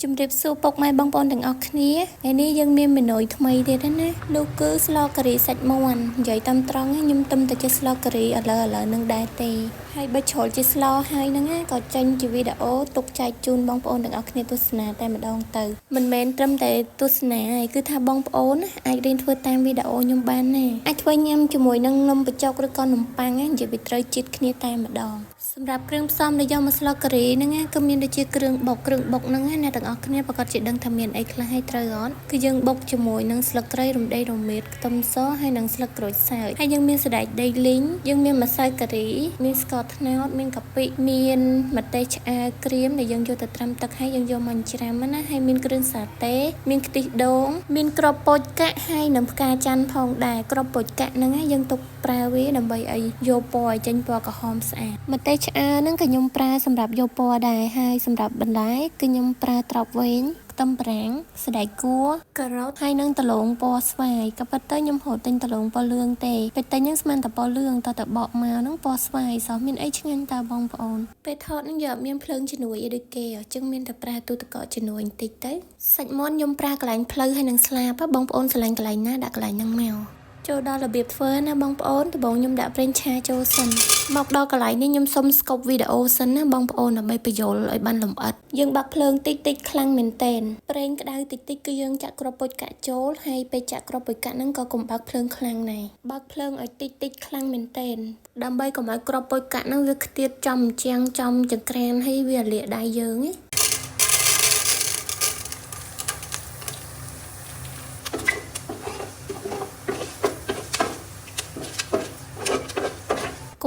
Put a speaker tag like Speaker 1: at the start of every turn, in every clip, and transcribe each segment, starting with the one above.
Speaker 1: ជំរាបសួរពុកម៉ែបងប្អូនទាំងអស់គ្នាថ្ងៃនេះយើងមានមេនុយថ្មីទៀតណានោះគឺស្លការីសាច់មាន់និយាយតាមត្រង់ខ្ញុំទឹមតែចេះស្លការីឥឡូវនឹងដែរទេហើយបើជ្រុលជាស្លហើយហ្នឹងក៏ចេញជាវីដេអូទុកចែកជូនបងប្អូនទាំងអស់គ្នាទស្សនាតែម្ដងទៅមិនមែនត្រឹមតែទស្សនាឯងគឺថាបងប្អូនអាចរៀនធ្វើតាមវីដេអូខ្ញុំបានណាអាចធ្វើញ៉ាំជាមួយនឹងនំបញ្ចុកឬក៏នំប៉័ងនិយាយពីត្រូវជាតិគ្នាតែម្ដងសម្រាប់គ្រឿងផ្សំដែលយកមកស្លការីហ្នឹងគឺមានដូចជាគ្រឿងបុកហ្នឹងអ្នកទាំងអស់គ្នាប្រកាសជាដឹងថាមានអីខ្លះហើយត្រូវអត់គឺយើងបុកជាមួយនឹងស្លឹកគ្រៃរំដេងរមៀតខ្ទឹមសហើយនិងស្លឹកក្រូចសើចហើយយើងមានសណ្តែកដីលីងយើងមានម្សៅការីមានស្ករត្នោតមានកាពិមានម្ទេសឆ្អើរក្រៀមដែលយើងយកទៅត្រាំទឹកហើយយើងយកមកច្រាំណាហើយមានគ្រឿងសាតេមានខ្ទិះដូងមានគ្រាប់ពោតកាក់ហើយនិងផ្កាច័ន្ទផងដែរគ្រាប់ពោតកាក់ហ្នឹងយើងទុកប្រើវាដើម្បីឲ្យយកពណ៌ឲ្យចេញពណ៌ក្រហមស្អាតម្ទេសឆ្អើរហ្នឹងក៏ខ្ញុំប្រើសម្រាប់យកពណ៌ដែរហើយសម្រាប់បន្លែគឺខ្ញុំប្រើត្រប់វែងខ្ទឹមបារាំងសណ្តែកគួរការ៉ុតហើយនឹងដលងពណ៌ស្វាយក៏ប៉ុន្តែខ្ញុំរត់ទិញដលងពណ៌លឿងទេពេលទិញហ្នឹងស្មានតែពណ៌លឿងតើតបកមកហ្នឹងពណ៌ស្វាយសោះមានអីឆ្ងាញ់តើបងប្អូនពេលថតហ្នឹងយកអត់មានភ្លើងជំនួយអីដូចគេអញ្ចឹងមានតែប្រើទូទឹកកកជំនួយបន្តិចទៅសាច់មាន់ខ្ញុំប្រើកន្លែងផ្លូវហើយនឹងស្លាបបងប្អូនស្រឡាញ់កន្លែងណាដាក់កន្លែងហ្នឹងមកចូលដល់របៀបធ្វើណាបងប្អូនដំបូងខ្ញុំដាក់ប្រេងឆាចូលសិនមកដល់កន្លែងនេះខ្ញុំសុំស្កប់វីដេអូសិនណាបងប្អូនដើម្បីបញ្យល់ឲ្យបានលម្អិតយើងបាក់ភ្លើងតិចតិចខ្លាំងមែនទែនប្រេងក្តៅតិចតិចគឺយើងចាក់គ្រាប់ពុជកាក់ចូលហើយពេលចាក់គ្រាប់ពុជកាក់ហ្នឹងក៏កុំបើកភ្លើងខ្លាំងដែរបើកភ្លើងឲ្យតិចតិចខ្លាំងមែនទែនដើម្បីកុំឲ្យគ្រាប់ពុជកាក់ហ្នឹងវាខ្ទាតចំជាងចំចង្ក្រានហើយវាលាកដៃយើងណា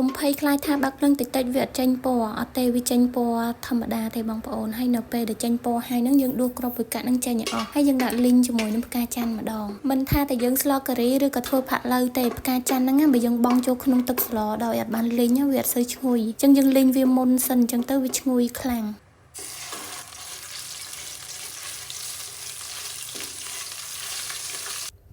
Speaker 1: កុំភ័យខ្លាចថាបើកភ្លើងតិចតិចវាអត់ចេញពណ៌អត់ទេវាចេញពណ៌ធម្មតាទេបងប្អូនហើយនៅពេលដែលចេញពណ៌ហើយហ្នឹងយើងដួសគ្រាប់ពុយកាក់ហ្នឹងចេញឲ្យអស់ហើយយើងដាក់លីងជាមួយនឹងផ្កាច័ន្ទម្ដងមិនថាតែយើងស្លការីឬក៏ធ្វើផាក់ឡូវទេផ្កាច័ន្ទហ្នឹងបើយើងបង់ចូលក្នុងទឹកស្លដោយអត់បានលីងវាអត់សូវឈ្ងុយអញ្ចឹងយើងលីងវាមុនសិនអញ្ចឹងទៅវាឈ្ងុយខ្លាំង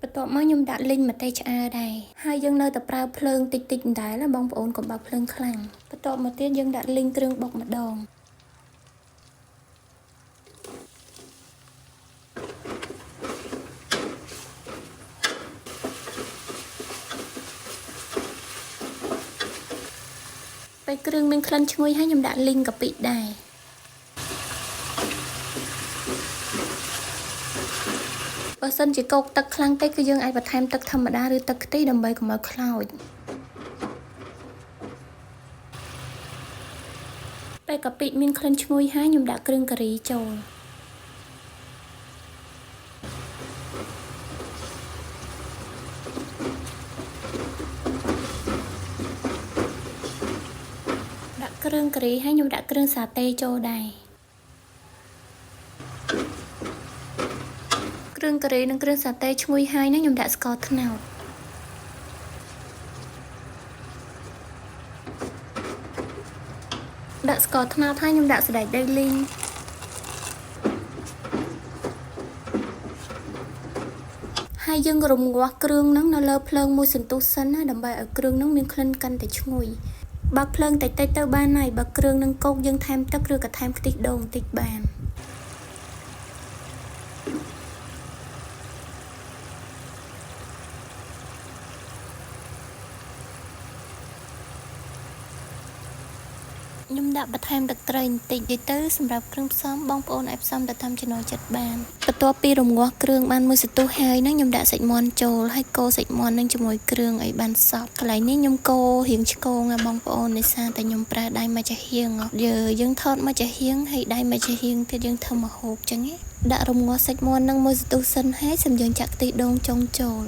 Speaker 1: បន្ទាប់មកខ្ញុំដាក់លីងម្ទេសឆ្អើរដែរហើយយើងនៅតែប្រើភ្លើងតិចតិចដែរណាបងប្អូនកុំបើកភ្លើងខ្លាំងបន្ទាប់មកទៀតយើងដាក់លីងគ្រឿងបុកម្ដងពេលគ្រឿងមានក្លិនឈ្ងុយហើយខ្ញុំដាក់លីងកាពិដែរបើសិនជាកោកទឹកខ្លាំងពេកគឺយើងអាចបន្ថែមទឹកធម្មតាឬទឹកខ្ទិះដើម្បីកុំឲ្យខ្លោចពេលកាពិមានក្លិនឈ្ងុយហើយខ្ញុំដាក់គ្រឿងការីចូលដាក់គ្រឿងការីហើយខ្ញុំដាក់គ្រឿងសាតេចូលដែរគ្រឿងការីនិងគ្រឿងសាតេឈ្ងុយហើយនឹងខ្ញុំដាក់ស្ករត្នោតដាក់ស្ករត្នោតហើយខ្ញុំដាក់សណ្តែកដីលីងហើយយើងរំងាស់គ្រឿងហ្នឹងនៅលើភ្លើងមួយសន្ទុះសិនណាដើម្បីឲ្យគ្រឿងហ្នឹងមានក្លិនកាន់តែឈ្ងុយបើកភ្លើងតិចតិចទៅបានហើយបើគ្រឿងនឹងកោកយើងថែមទឹកឬក៏ថែមខ្ទិះដូងបន្តិចបានខ្ញុំដាក់បន្ថែមទឹកត្រីបន្តិចទៅសម្រាប់គ្រឿងផ្សំបងប្អូនអាចផ្សំទៅតាមចំណូលចិត្តបានបន្ទាប់ពីរំងាស់គ្រឿងបានមួយសន្ទុះហើយហ្នឹងខ្ញុំដាក់សាច់មាន់ចូលហើយកូរសាច់មាន់នឹងជាមួយគ្រឿងឲ្យបានសព្វកន្លែងនេះខ្ញុំកូររៀងឆ្កងណាបងប្អូនដោយសារតែខ្ញុំប្រើដៃមកចាហៀងយើងថតមកចាហៀងហើយដៃមកចាហៀងទៀតយើងធ្វើមកហូបចឹងណាដាក់រំងាស់សាច់មាន់នឹងមួយសន្ទុះសិនហើយសម្យើងចាក់ខ្ទិះដូងចុងចូល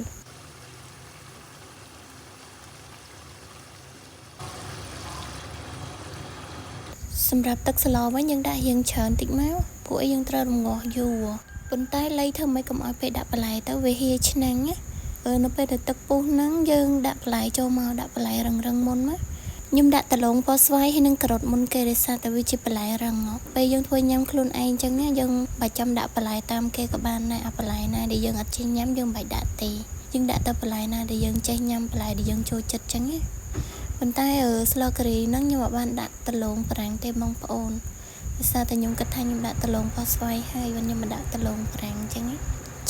Speaker 1: សម្រាប់ទឹកស្លវិញយើងដាក់រៀងច្រើនតិចមកពួកឯងយើងត្រូវរំងាស់យូរប៉ុន្តែលៃធ្វើម៉េចកុំឲ្យពេលដាក់បន្លែទៅវាហៀឆ្នាំងណានៅពេលដែលទឹកពុះហ្នឹងយើងដាក់បន្លែចូលមកដាក់បន្លែរឹងៗមុនមកខ្ញុំដាក់ដលងពណ៌ស្វាយហើយនិងការ៉ុតមុនគេដោយសារតែវាជាបន្លែរឹងពេលយើងធ្វើញ៉ាំខ្លួនឯងចឹងណាយើងបាច់ចាំដាក់បន្លែតាមគេក៏បានដែរអាបន្លែណាដែលយើងអត់ចេះញ៉ាំយើងមិនបាច់ដាក់ទេយើងដាក់តែបន្លែណាដែលយើងចេះញ៉ាំបន្លែដែលយើងចូលចិត្តចឹងណាប៉ុន្តែស្លការីហ្នឹងខ្ញុំអត់បានដាក់ដលងបារាំងទេបងប្អូន ដោយសារតែខ្ញុំគិតថាខ្ញុំដាក់ដំឡូងប៉ោះស្វាយហើយបើខ្ញុំមិនដាក់ដំឡូងប្រាំងអញ្ចឹងណា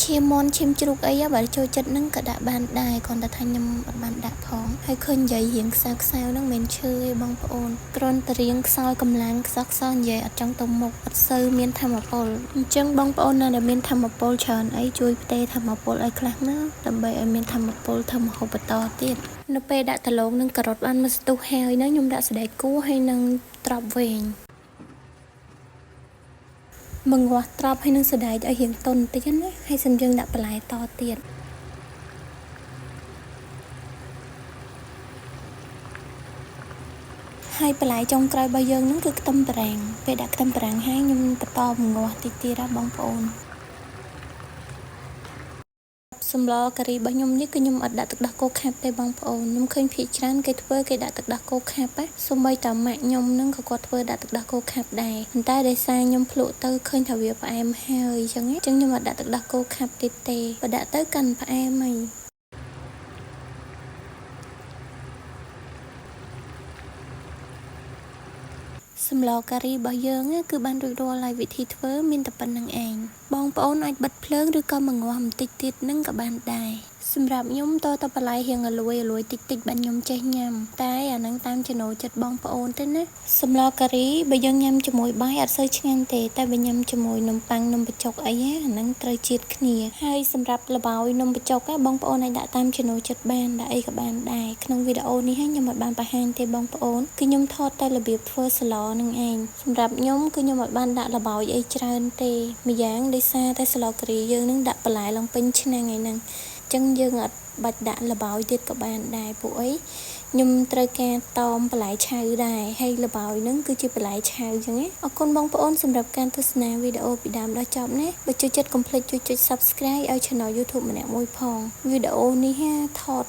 Speaker 1: ឈាមមាន់ឈាមជ្រូកអីបើចូលចិត្តហ្នឹងក៏ដាក់បានដែរគ្រាន់តែថាខ្ញុំអត់បានដាក់ផងហើយឃើញនិយាយរៀងខ្សៅខ្សៅហ្នឹងមិនមែនឈឺទេបងប្អូនគ្រាន់តែរៀងខ្សោយកម្លាំងខ្សោះខ្សោយនិយាយអត់ចង់ទៅមុខអត់សូវមានធម៌ពលអញ្ចឹងបងប្អូនណាដែលមានធម៌ពលច្រើនអីជួយផ្ទេរធម៌ពលឲ្យខ្លះណាដើម្បីឲ្យមានធម៌ពលធ្វើម្ហូបបន្តទៀតនៅពេលដាក់ដំឡូងនិងការ៉ុតបានមួយស្ទុះហើយហ្នឹងខ្ញុំដាក់សណ្តែកគួរហើយនឹងត្រប់វែងមងាស់ត្រប់ហើយនឹងសណ្តែកឲ្យរៀងទន់បន្តិចណាហើយសិនយើងដាក់បន្លែតទៀតហើយបន្លែចុងក្រោយរបស់យើងហ្នឹងគឺខ្ទឹមបារាំងពេលដាក់ខ្ទឹមបារាំងហើយខ្ញុំបន្តមងាស់តិចទៀតណាបងប្អូនសម្លការីរបស់ខ្ញុំនេះគឺខ្ញុំអត់ដាក់ទឹកដោះគោខាប់ទេបងប្អូនខ្ញុំឃើញភាគច្រើនគេធ្វើគេដាក់ទឹកដោះគោខាប់ណាសូម្បីតែម៉ាក់ខ្ញុំហ្នឹងក៏គាត់ធ្វើដាក់ទឹកដោះគោខាប់ដែរប៉ុន្តែដោយសារខ្ញុំភ្លក់ទៅឃើញថាវាផ្អែមហើយអញ្ចឹងខ្ញុំអត់ដាក់ទឹកដោះគោខាប់ទៀតទេបើដាក់ទៅកាន់ផ្អែមហើយសម្លការីរបស់យើងគឺបានរួចរាល់ហើយវិធីធ្វើមានតែប៉ុណ្្នឹងឯងបងប្អូនអាចបិទភ្លើងឬក៏មងាស់បន្តិចទៀតនឹងក៏បានដែរសម្រាប់ខ្ញុំតតបន្លែរៀងអលួយអលួយតិចតិចបានខ្ញុំចេះញ៉ាំតែអានឹងតាមចំណូលចិត្តបងប្អូនទេណាសម្លការីបើយើងញ៉ាំជាមួយបាយអត់សូវឆ្ងាញ់ទេតែបើញ៉ាំជាមួយនំប៉័ងនំបញ្ចុកអីអានឹងត្រូវជាតិគ្នាហើយសម្រាប់ល្បាយនំបញ្ចុកបងប្អូនអាចដាក់តាមចំណូលចិត្តបានដាក់អីក៏បានដែរក្នុងវីដេអូនេះខ្ញុំអត់បានបង្ហាញទេបងប្អូនគឺខ្ញុំថតតែរបៀបធ្វើសម្លនឹងឯងសម្រាប់ខ្ញុំគឺខ្ញុំអត់បានដាក់ល្បាយអីច្រើនទេម្យ៉ាងដោយសារតែសម្លការីយើងនឹងដាក់បន្លែឡើងពេញឆ្នាំងឯហ្នឹងចឹងយើងអត់បាច់ដាក់ល្បាយទៀតក៏បានដែរពួកអីខ្ញុំត្រូវការតមបន្លែឆៅដែរហើយល្បាយហ្នឹងគឺជាបន្លែឆៅចឹងណាអរគុណបងប្អូនសម្រាប់ការទស្សនាវីដេអូពីដើមដល់ចប់ណាបើចូលចិត្តកុំភ្លេចជួយចុច Subscribe ឲ្យ Channel YouTube ម្នាក់មួយផងវីដេអូនេះថត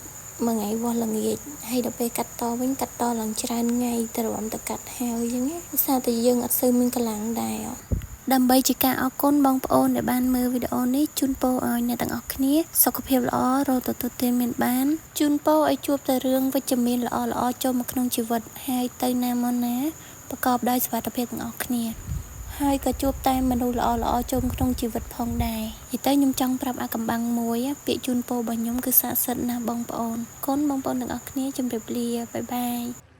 Speaker 1: មួយថ្ងៃវាស់ល្ងាចហើយដល់ពេលកាត់តវិញកាត់តឡើងច្រើនថ្ងៃទៅរំទៅកាត់ហើយចឹងណាដោយសារតែយើងអត់សូវមានកម្លាំងដែរដើម្បីជាការអរគុណបងប្អូនដែលបានមើលវីដេអូនេះជូនពរឲ្យអ្នកទាំងអស់គ្នាសុខភាពល្អរកទទួលទានមានបានជូនពរឲ្យជួបតែរឿងវិជ្ជមានល្អៗចូលមកក្នុងជីវិតហើយទៅណាមកណាប្រកបដោយសុវត្ថិភាពទាំងអស់គ្នាហើយក៏ជួបតែមនុស្សល្អៗចូលក្នុងជីវិតផងដែរនិយាយទៅខ្ញុំចង់ប្រាប់អាកំបាំងមួយពាក្យជូនពររបស់ខ្ញុំគឺស័ក្តិសិទ្ធិណាស់បងប្អូនគុណបងប្អូនទាំងអស់គ្នាជម្រាបលាបាយបាយ។